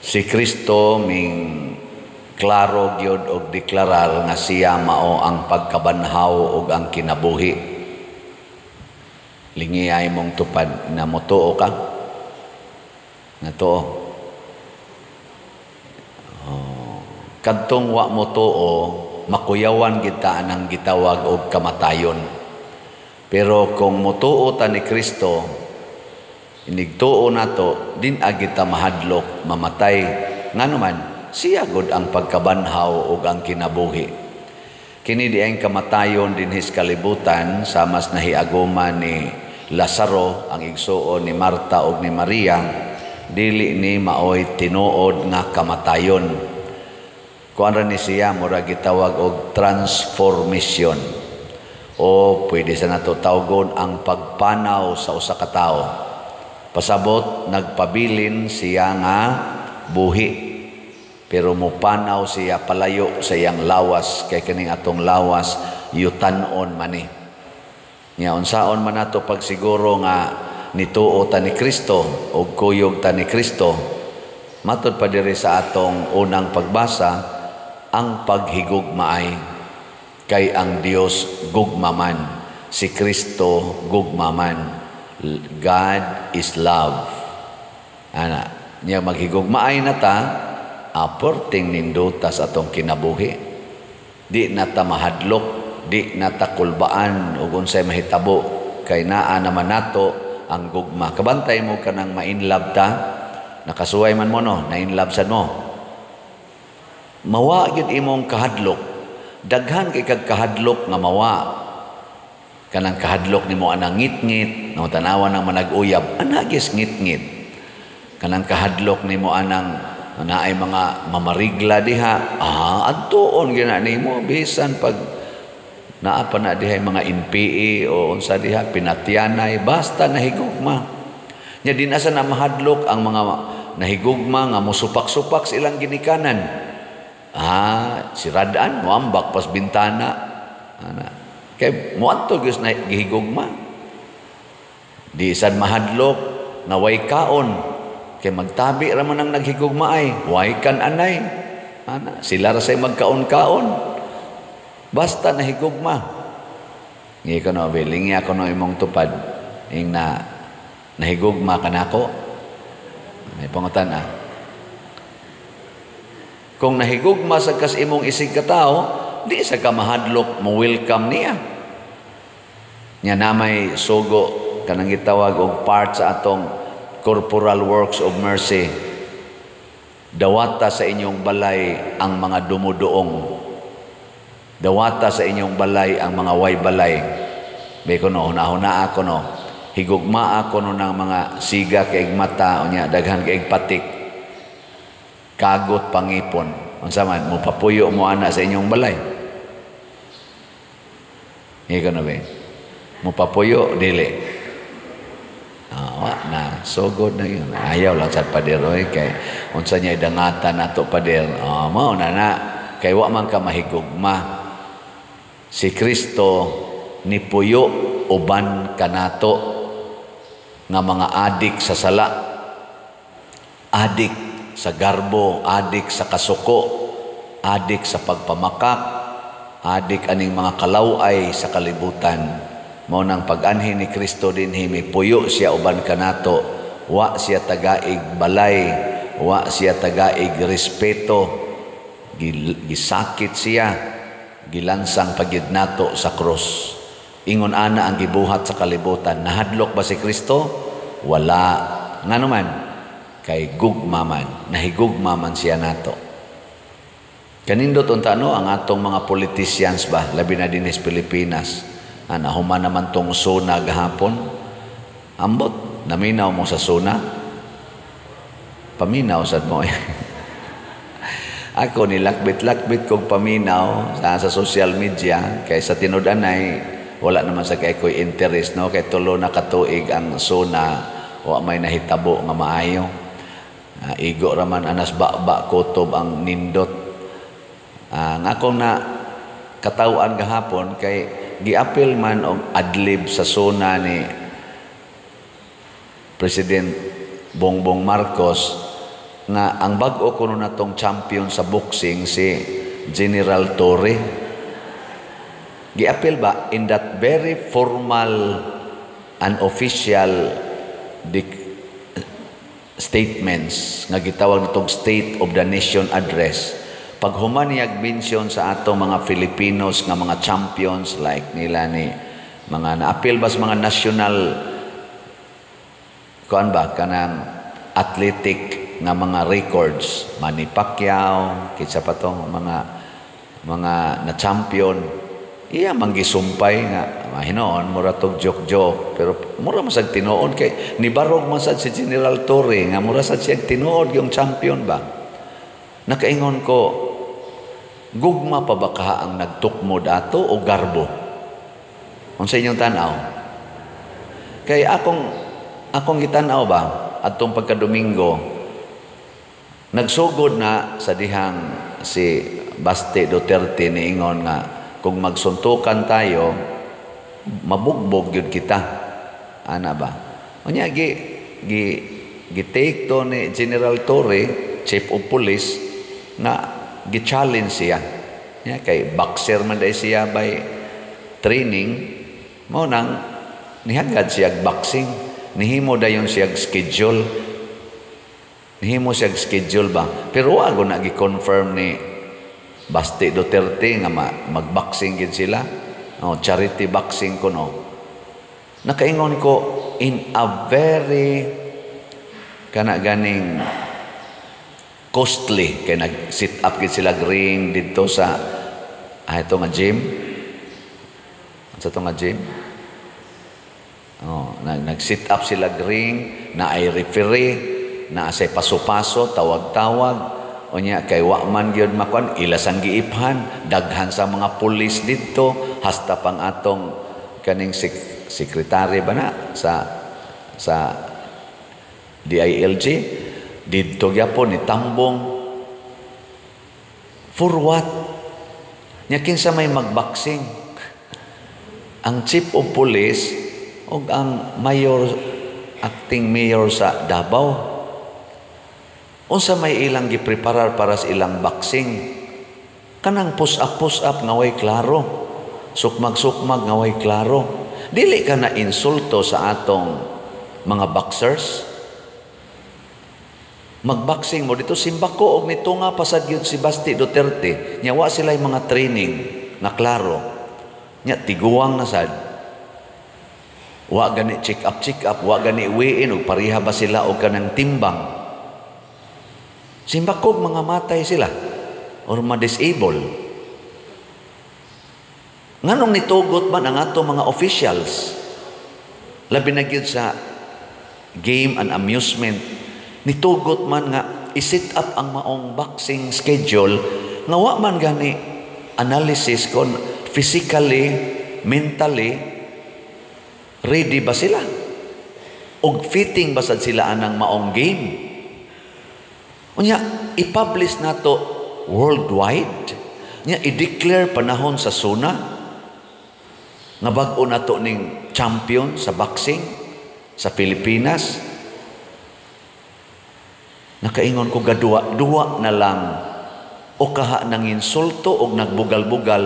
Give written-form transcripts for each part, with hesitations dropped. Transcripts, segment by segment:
Si Kristo ming klaro gyud og deklarar nga siya mao ang pagkabanhaw ug ang kinabuhi. Lingiay mong tupad na motuo ka? Natuo. Oh. Kadtong wa mo tuo, makuyawan kita anang gitawag og kamatayon. Pero kung motuo ta ni Kristo, inigtuo nato, din kita mahadlok mamatay. Ngano man, siya gud ang pagkabanhaw ug ang kinabuhi. Kini di ang kamatayon dinhis kalibutan sa mas nahiaguman ni Lazaro, ang igsuon ni Marta ug ni Maria, dili ni maoy tinuod nga kamatayon. Kuan ra ni siya, mura gitawag og transformation o pwede sa nato tawgon ang pagpanaw sa usa ka tawo. Pasabot, nagpabilin siya nga buhi pero mopanaw siya palayo sa iyang lawas, kay kining atong lawas yutanon man ni. Nya unsaon man nato pagsiguro nga nituo ta ni Kristo og kuyog ta ni Kristo? Matud pa diri sa atong unang pagbasa, ang paghigugmaay, kay ang Dios gugmaman, si Kristo gugmaman. God is love. Ana nya, maghigugmaay na ta, aporting nindota sa atong kinabuhi. Di na ta mahadlok, di na ta kulbaan ug unsay mahitabo, kay naa naman nato ang gugma. Kabantay mo kanang ma-inlove ta, nakasuway man mo, no, na-inlove sad mo. Mawa gyud imong kahadlok. Daghan kay kag kahadlok nga mawa. Kanang kahadlok nimo anang ngit-ngit, no, tanawa nang manag-uyab, ana gis ngit-ngit. Kanang kahadlok nimo anang naay mga mamarigla diha, adtuon gyud nimo bisan pag naa pa na diha mga NPA o unsa diha, pinatyanay, basta nahigugma. Nya di na sa na mahadlok ang mga nahigugma nga musupak-supak sa ilang ginikanan. Si Radan moambak pas bintana. Ana. Kay moadto gyud na gihigugma. Di sad mahadlok nga way kaon, kay magtabi ra man ang naghigugma ay, way kan anay. Ana, sila ra say magkaon-kaon. Basta nahigugma. Ngi ko no, biling ako no imong tupad. Ing na nahigugma ka nako. May pangutan ah. Kung nahigugma sa kas imong isig katao, di sa ka mahadlok mo welcome niya. Nya na may sugo kanang gitawag og part sa atong corporal works of mercy. Dawata sa inyong balay ang mga dumuduong. Dawata sa inyong balay ang mga way balay. Bay ko no, hunahuna ako no. Higugma ako no ng mga siga kay mata unya daghan kay patik. Kagot pangipon. Unsa man mo papuyo mo ana sa inyong balay? Ikaw na ba? Mo papuyo dili. Wa na sugod na yun. Ayaw lang sa pader oy, kay unsa niya dangatan nato pader. Mao na na kay wa man ka mahigugma. Si Kristo nipuyo uban kanato nga mga adik sa sala, adik sa garbo, adik sa kasuko, adik sa pagpamakak, adik aning mga kalaway sa kalibutan. Mao nang pag-anhi ni Kristo dinhi, mipuyo siya uban kanato, wa siya tagaig balay, wa siya tagaig respeto, gisakit siya, gilansang pagid nato sa krus. Ingon ana ang gibuhat sa kalibutan. Nahadlok ba si Kristo? Wala. Ngano man? Kay gugma man, nahigugma man siya nato. Kanindot unta no ang atong mga politicians ba, labi na dinhi sa Pilipinas. Ana human naman tong SONA gahapon. Ambot, naminaw mo sa SONA? Paminaw sad mo. Ako nilakbit-lakbit kog paminaw sa social media, kay sa tinud-anay wala naman sa kay ko'y interest no, kay tulo na katuig ang SONA, wa may nahitabo nga maayo. Igo raman anas ba kutob ang nindot. Nga akong na katawan gahapon kay giapil man og adlib sa SONA ni President Bongbong Marcos. Nga ang bag-o kuno natong champion sa boxing si General Torre. Giapil ba in that very formal and official statements nga gitawag natong State of the Nation Address, pag human niyag mention sa atong mga Filipinos nga mga champions like nila ni mga naapil ba sa mga national kuan ba, kanang athletic nga mga records, Manny Pacquiao, kinsa pa tong mga na champion, iya man gisumpay nga mahinoon mura tog joke-joke, pero mura man sad tinuod kay nibarog man sad si General Torre nga mura sad siya tinuod yung champion ba. Nakaingon ko, gugma pa ba kaha ang nagtukmod ato o garbo? Unsa inyong tan-aw? Kay akong gitan-aw ba adtong pagka-Domingo, nagsugod na sa dihang si Basti Duterte niingon nga kung magsuntukan tayo, mabugbog gyud kita, ana ba. Unya gi gi gi-take to ni General Torre, Chief of Police, nga gi-challenge siya. Ya, kay boxer man dai siya by training, mao nang nihagad siya boxing, nihimo dayon siya schedule, nihimo siya schedule ba. Pero wa na gi-confirm ni Basti Duterte nga mag-boxing gid sila. Oh, charity boxing ko, no. Nakaingon ko, in a very kana ganing costly kay nag sit up gid sila ring didto sa ito nga gym, sa to nga gym. Oh, nag sit up sila ring na ay referee na say paso-paso, tawag-tawag. Unya kay wa man gyud makuan, ila sang giiphan, daghan sa mga pulis didto, hasta pang atong kaning sekretary ba na sa DILG didto gyapon ni tambong. For what? Nya kinsa may magboxing? Ang chief of police ug ang mayor, acting mayor sa Davao. Unsa may ilang gipreparar para sa ilang boxing? Kanang push up, push up nga way klaro, sukmag-sukmag nga way klaro. Dili ka na insulto sa atong mga boxers? Magboxing mo dito, simbako og nito nga pasad gyud si Basti Duterte. Nya wa sila mga training nga klaro. Nya tiguang na sad. Wa gani check up, check up, wa gani weigh-in og pareha ba sila og kanang timbang. Simbakog mga matay sila or ma-disable. Nganong nitugot man ang ato mga officials, labi na gyud sa game and amusement, nitugot man nga i-set up ang maong boxing schedule nga wa man gani analysis kon physically, mentally ready ba sila og fitting ba sad sila anang maong game? Unya i-publish nato worldwide. Nya i-declare panahon sa SONA nga bag-o nato ning champion sa boxing sa Pilipinas. Nakaingon ko, gaduwa duwa na lang o kaha nang insulto og nagbugal-bugal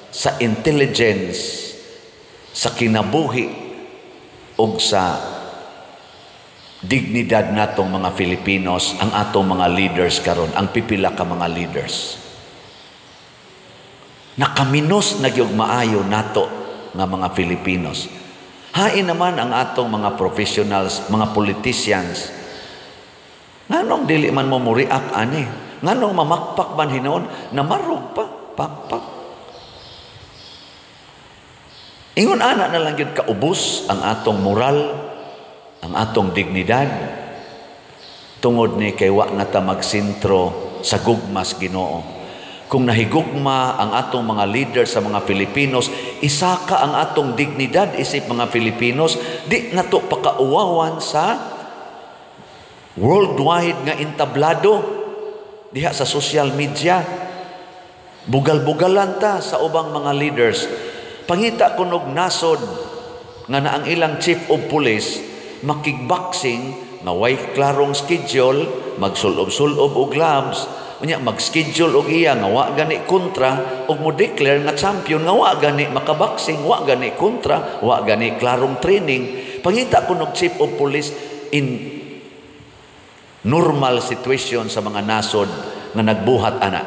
sa intelligence, sa kinabuhi og sa dignidad natong mga Filipinos ang atong mga leaders karon, ang pipila ka mga leaders. Nakaminos na gyud maayo nato nga mga Filipinos. Hain naman ang atong mga professionals, mga politicians. Nganong dili man mo mo-react ani? Nganong mamakpak man hinuon, namarog pa, pakpak? Ingon ana na lang gyud kaubos ang atong moral, ang atong dignidad. Tungod ni kay wa na ta magsentro sa gugmas Ginoo. Kung nahigugma ang atong mga leader sa mga Filipinos, isaka ang atong dignidad isip mga Filipinos, di nato pakauwawan sa worldwide nga entablado diha sa social media. Bugal-bugalan ta sa ubang mga leaders. Pangita kunog nasod nga na ang ilang chief of police makigboxing nga way klarong schedule. magsulob-sulob og gloves, unya mag-schedule og iya nga wa gani kontra, ug mo declare nga champion nga wa gani makaboxing, wa gani kontra, wa gani klarong training. Pangita ko og chief of police in normal situation sa mga nasod nga nagbuhat ana.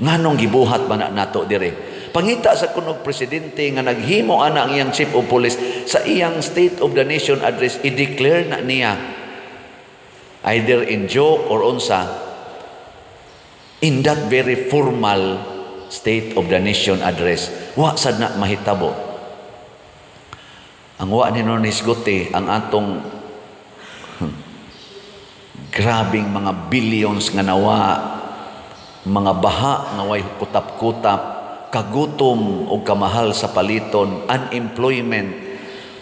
Nganong gibuhat man na nato dire? Pangita sa kunog presidente nga naghimo ana ang iyang chief of police sa iyang State of the Nation Address, i-declare na niya either in joke or unsa in that very formal State of the Nation Address. Wa sad na mahitabo. Ang wa ni hisguti ang atong grabing mga billions nga nawa, mga baha nga way kutap-kutap, kagutom o kamahal sa paliton, unemployment,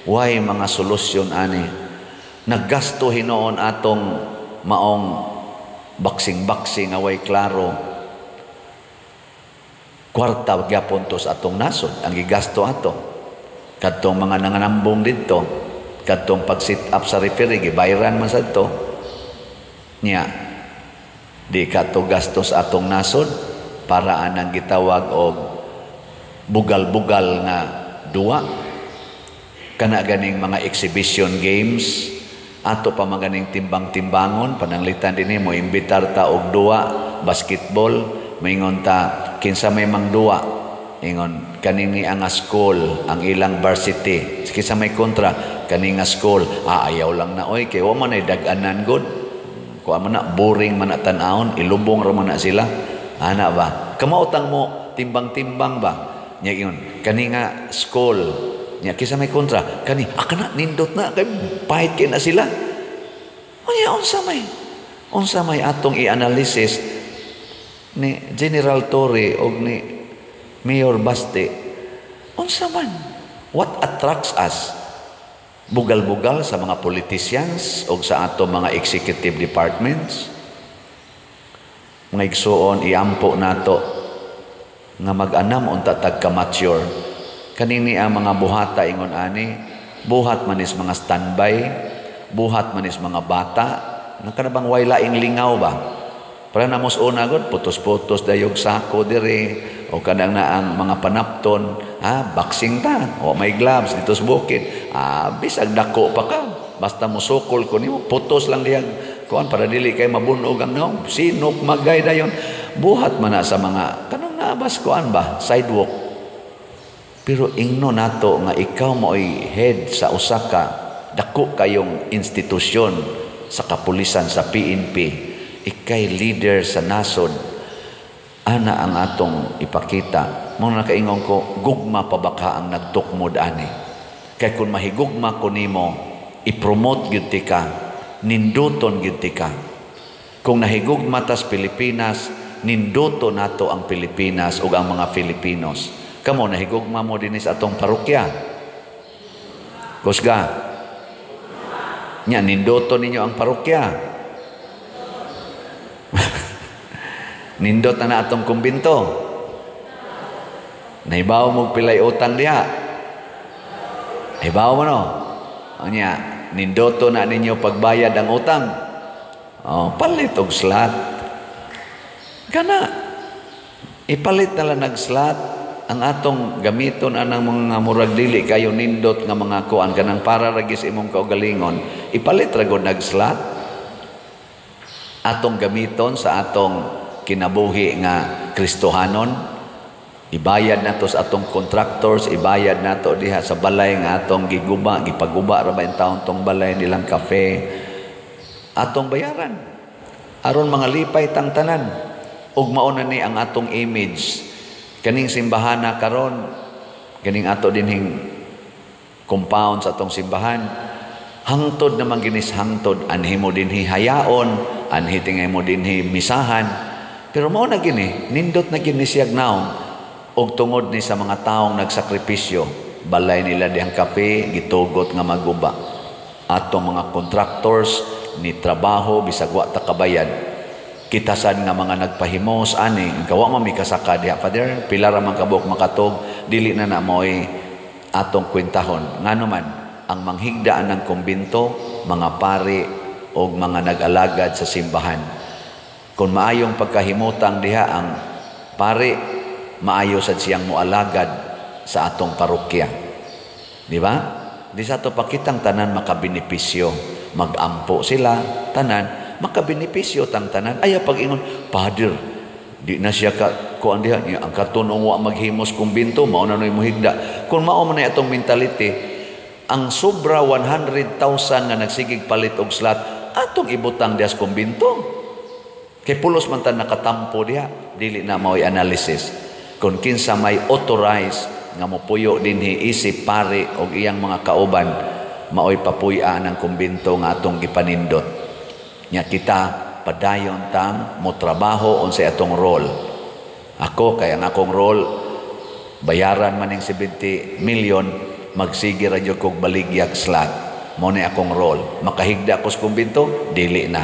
way mga solusyon ani. Naggasto hinuon atong maong boxing-boxing nga way klaro. Kwarta gyapon to sa atong nasod ang gigasto ato. Kadtong mga nanganambong didto, kadtong pag-sit up sa referee, gibayran man sad to. Nya, di ka to gastos atong nasod para anang gitawag og bugal-bugal nga duwa. Kana ganing mga exhibition games ato pa man ganing timbang-timbangon, pananglitan dinhi mo imbitar ta og duwa basketball, maingon ta kinsa may mangduwa, ingon kanini ang school ang ilang varsity, kinsa may kontra kani nga school. Ah, ayaw lang na oy, kay wa man ay dag-anan god, kuha man na, boring man na tan-awon, ilubong ra man na sila ana ba. Kamautang mo timbang-timbang ba nya, ingon kani nga school nya, kinsa may kontra kani, ah, kana nindot na kay pahit kay na sila. Unya unsa may atong i-analysis ni General Torre og ni Mayor Baste? Unsa man, what attracts us? Bugal-bugal sa mga politicians o sa ato mga executive departments. Mga igsuon, iampo nato nga mag-anam unta tag ka-mature. Kanini ang mga buhata ingon ani, buhat manis mga standby, buhat manis mga bata, nga kana bang way laing lingaw ba? Para namos una god, putos-putos dayog sako dire o kanang na ang mga panapton, ah, boxing ta, o may gloves dito sa bukid. Ah, bisag dako pa ka, basta musukol ko nimo, putos lang diyang kuan para dili kay mabunog ang naong, sinok magay dayon. Buhat man na sa mga kanang naabas kuan ba, sidewalk. Pero ingno nato nga ikaw mo'y head sa usa ka dako kayong institusyon sa kapulisan, sa PNP, ikay leader sa nasod, ana ang atong ipakita. Mo nakaingon ko, gugma pa baka ang nagtukmod ani? Kay kung mahigugma ko nimo, i-promote gyud ka, ninduton gyud ka. Kung nahigugma tas Pilipinas, ninduto nato ang Pilipinas ug ang mga Filipinos. Kamo, nahigugma mo dinhi sa atong parokya? Kusga nya, ninduto ninyo ang parokya? Nindot na na atong kumbinto? Nahibaw mo pilay utang diha? Nahibaw mo no? Anya, nindoto na ninyo pagbayad ang utang? Oh, palit og slot. Kana ipalit na lang nag slot ang atong gamiton anang mga murag dili kayo nindot nga mga kuan kanang para ra gyud sa imong kaugalingon, ipalit ra gud nag slot atong gamiton sa atong kinabuhi nga Kristohanon. Ibayad nato sa atong contractors, ibayad nato diha sa balay nga atong giguba, gipaguba ra ba in taon tong balay nilang kafe, atong bayaran aron mga lipay tang tanan ug mao na ni ang atong image kaning simbahana karon, kaning ato dinhing compound sa atong simbahan. Hangtod naman ginis, hangtod anhi mo dinhi hayaon, anhi tingay mo dinhi misahan, pero mao na gini, nindot na gini siyag naong og tungod ni sa mga taong nagsakripisyo, balay nila dihang kape gitugot nga maguba. Atong mga contractors ni trabaho bisag wa ta kabayad. Kita sad nga mga nagpahimos ani, gawa man mi kasaka diha, Father, pila ra man kabuok makatog, dili na na mo'y atong kwentahon. Ngano man ang manghigda anang kumbinto, mga pari og mga nag-alagad sa simbahan. Kung maayong pagkahimutang diha ang pari, maayo sad siyang moalagad sa atong parokya. Di ba? Di sa ato pakitang tanan makabenepisyo. Magampo sila, tanan, makabenepisyo tang tanan. Ayaw pag-ingon, "Father, di na siya ka kuan diha niya ang katunong wa maghimos kumbinto, mao na noy mohigda." Kung mao man na atong mentality, ang sobra 100,000 nga nagsigig palit og slot, atong ibutang diha sa kumbinto. Kay pulos man ta nakatampo diha, dili na mao'y analysis. Kung kinsa may authorize nga mopuyo dinhi isip pari og iyang mga kauban, mao'y papuy-an ang kumbinto nga atong gipanindot. Nya kita padayon tang mo trabaho unsay atong role. Ako kay ang akong role, bayaran man ning 70 million, magsige ra jud kog baligyag slot. Mao ni akong role. Makahigda ko sa kumbinto, dili na.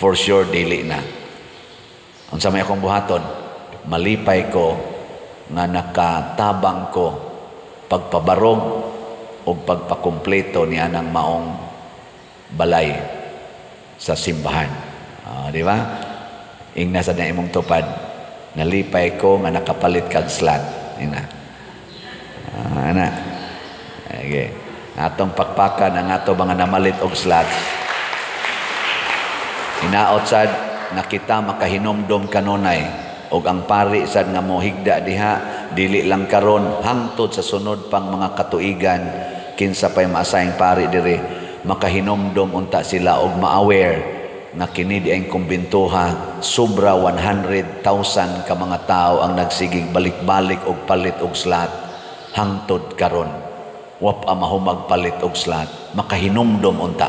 For sure dili na. Unsa may akong buhaton? Malipay ko nga nakatabang ko pagpabarog o pagpakumpleto ni anang maong balay sa simbahan. Di ba? Ingna sa na imong tupad, "Nalipay ko nga nakapalit kag slot." Ingna. Ana. Okay. Atong pakpakan ang ato mga namalit og slots. Hinaot sad nga kita makahinomdom kanunay og ang pari sad nga mohigda diha, dili lang karon, hangtod sa sunod pang mga katuigan, kinsa pay maasayang pari diri, makahinomdom unta sila og ma-aware nga kini di ang kumbintuha, sobra 100,000 ka mga tao ang nagsigig balik-balik og palit og slot hangtod karon wa pa mahumag palit og slot. Makahinumdom unta,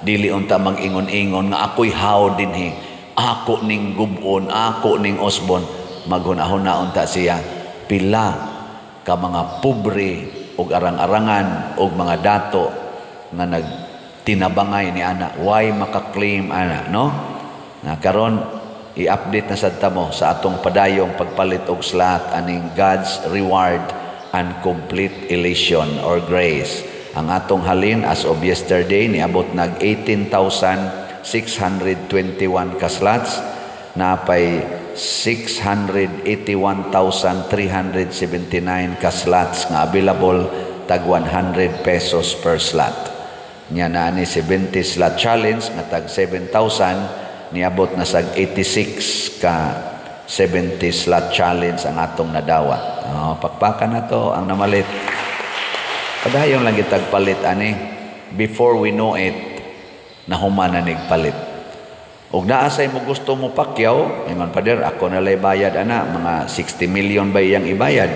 dili unta mag-ingon-ingon nga ako'y how dinhi, ako ning gubon, ako ning osbon. Maghuna-huna unta siya pila ka mga pobre og arang-arangan og mga dato nga nagtinabangay ni ana, why maka-claim ana, no? Na karon i-update na sad ta mo sa atong padayong pagpalit og slot aning God's reward and complete elation or grace. Ang atong halin as of yesterday, niabot nag 18,621 ka slots, napay 681,379 ka slots nga available, tag 100 pesos per slot. Nya na ni 70 slot challenge nga tag 7,000, niabot na sag 86 ka 70 slot challenge ang atong nadawat. Oh, pakpakan na to ang namalit. Padayon lang gitag palit ani. Before we know it, nahuman na palit. Ug naa say mo gusto mo pakyaw, ingon, "Pader, ako na lay bayad ana, mga 60 million ba iyang ibayad?"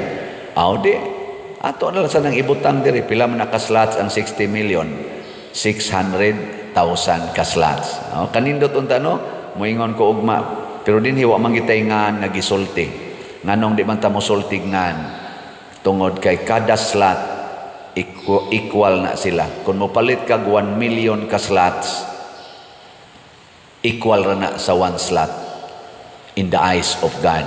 Aw di, ato na lang sa nang ibutang diri. Pila man ka slots ang 60 million? 600,000 ka slots. Oh, kanindot unta, no? Moingon ko ugma. Pero dinhi wa man gitay ngan nga gisulti. Nganong di man ta mosulti ngan? Tungod kay kada slot equal na sila. Kung mopalit kag 1 million ka slots, equal ra na sa one slot in the eyes of God.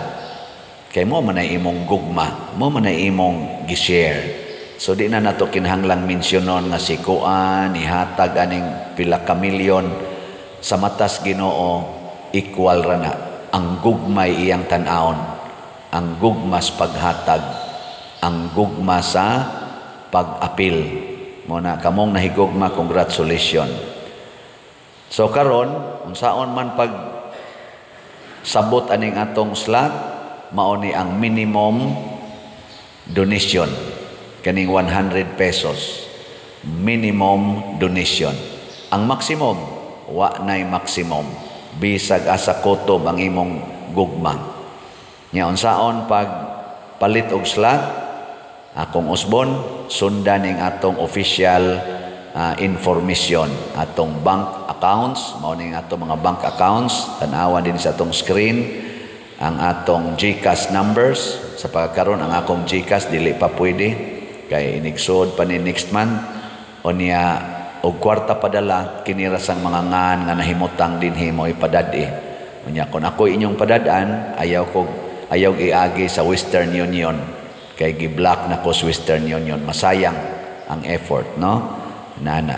Kay mo man ay imong gugma, mo man ay imong gi-share. So di na nato kinahanglang mensyonon nga si kuan ihatag aning pila ka milyon. Sa matas Ginoo, equal ra na. Ang gugmay iyang tan-awon, ang gugma sa paghatag, ang gugma sa pag-apil. Mo na kamong nahigugma, congratulations. So karon, unsaon man pag sabot aning atong slot, mao ni ang minimum donation kaning 100 pesos minimum donation. Ang maximum, wa nay maximum, bisag asa kutob ang imong gugma. Nya unsaon pag palit og slot, akong usbon, sundan ning atong official information, atong bank accounts. Mao ning atong mga bank accounts, tan-awan din sa atong screen ang atong GCash numbers. Sa pagkaron, ang akong GCash dili pa pwede kay inigsod pa ni next month. Unya og kwarta padala, kini ra sang mga ngan nga nahimutang dinhi mo ipadad-i. Unya kon ako inyong padad-an, ayaw iagi sa Western Union kay gi-block na ko sa Western Union, masayang ang effort, no? Nana.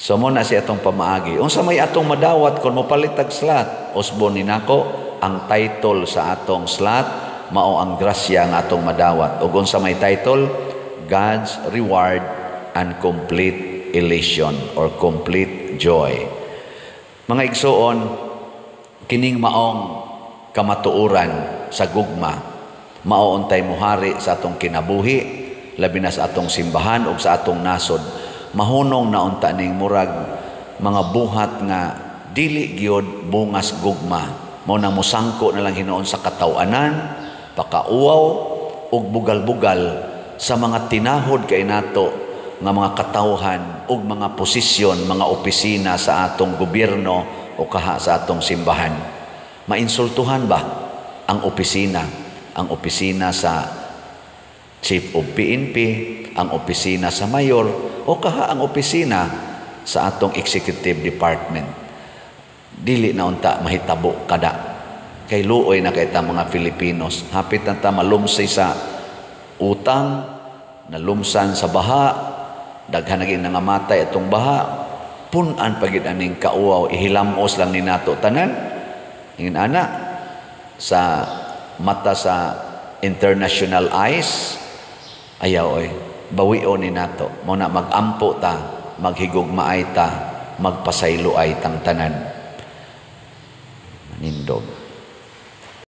So mao na siya atong pamaagi. Unsa may atong madawat kung mopalit tag slot? Usbon ni nako ang title sa atong slot, mao ang grasya nga atong madawat. Ug unsa may title? God's reward and complete elation or complete joy. Mga igsuon, kining maong kamatuoran sa gugma, mao untay muhari sa atong kinabuhi, labi na sa atong simbahan ug sa atong nasod. Mahunong na unta ning murag mga buhat nga dili gyud bungas gugma. Mao nang musangko na lang hinuon sa kataw-anan, pakauwaw ug bugal-bugal sa mga tinahod kay nato nga mga katawhan ug mga posisyon, mga opisina sa atong gobyerno o kaha sa atong simbahan. Mainsultuhan ba ang opisina? Ang opisina sa Chief of PNP, ang opisina sa mayor, o kaha ang opisina sa atong executive department. Dili na unta mahitabo kada. Kay luoy na kay ta mga Filipinos. Hapit na ta malumsay sa utang, nalumsan sa baha, daghan naging nangamatay atong baha, pun-an pagid aning kauwaw, ihilamos lang ni nato tanan. Ingin ana sa mata sa international eyes, ayaw oy, bawion ni nato. Mao na magampo ta, maghigugmaay ta, magpasayloay tang tanan. Manindog.